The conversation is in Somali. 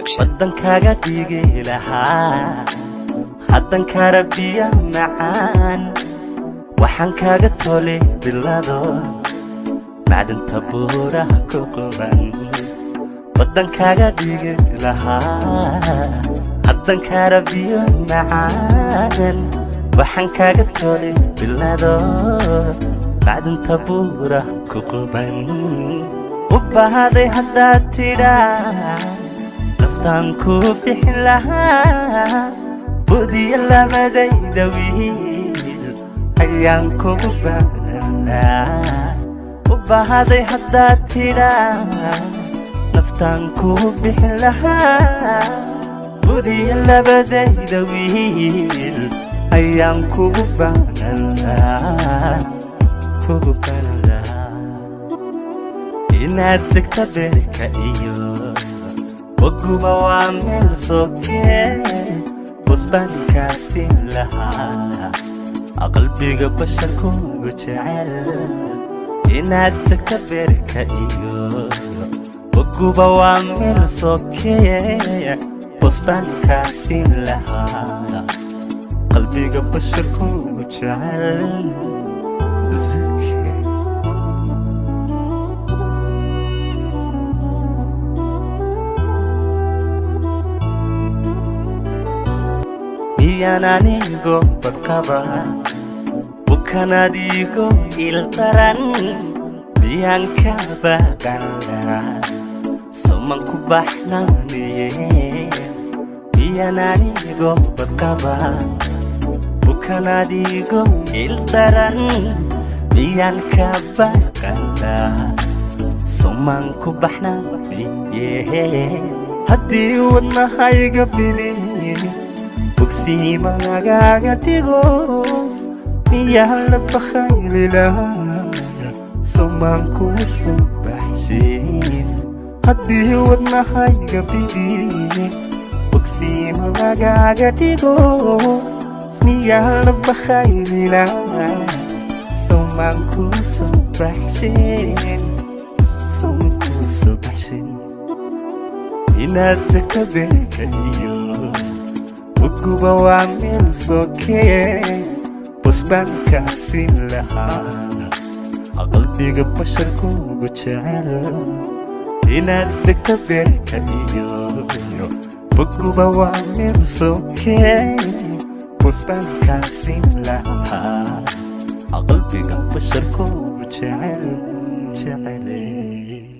Waddankaaga dhigi lahaa haddan karabiya macaan, waxaan kaaga toli bilado macdanta buuraha ku quban. Waddankaaga dhigi lahaa haddan karabiyo macaan, waxaan kaaga toli bilado macdanta buuraha ku quban. U baahday haddaad tidhaa, naftaan kuu bixin lahaa. Budiya labadayda wiil ayaan kugu baaranaa. U baahday haddaad tidhaa, naftaan kuu bixin lahaa. Budiya labadayda wiil ayaan kugu baaranaa, kugu baaran lahaa. Inaad degta beerka iyo boguba waa meel sokee, bosbaan kaasin lahaa qalbiga basharkuugu jecel. Inaad degta beerka iyo boguba waa meel sokee, bosbaan kaasin lahaa qalbiga basharkuugu jecel. Zuke. Miyaan anigo badqaba bukan adigo ildaran? Miyaan ka baqanlaa soman ku baxnaaniye? Miyaan anigo badqaba bukan adigo ildaran? Miyaan ka baqanlaa soman ku baxnaaniye? Haddii wadnahayga bili bogsiima lagaaga dhigo, miyaan la bakhaylilaa somaan kuu soo baxshin? Haddii wadnahayga bidi bogsiima lagaaga dhigo, miyaan la bakhaylilaa somaan kuu soo baxshin, somaan kuu soo baxshin? Inaad degta beerka iyo boguba waa meel sokee, bosbaan kaasin lahaa qalbiga basharkuugu jecel. Inaad degta beerka iyo boguba waa meel sokee, bosbaan kaasin lahaa qalbiga basharkuugu jecel, jecele.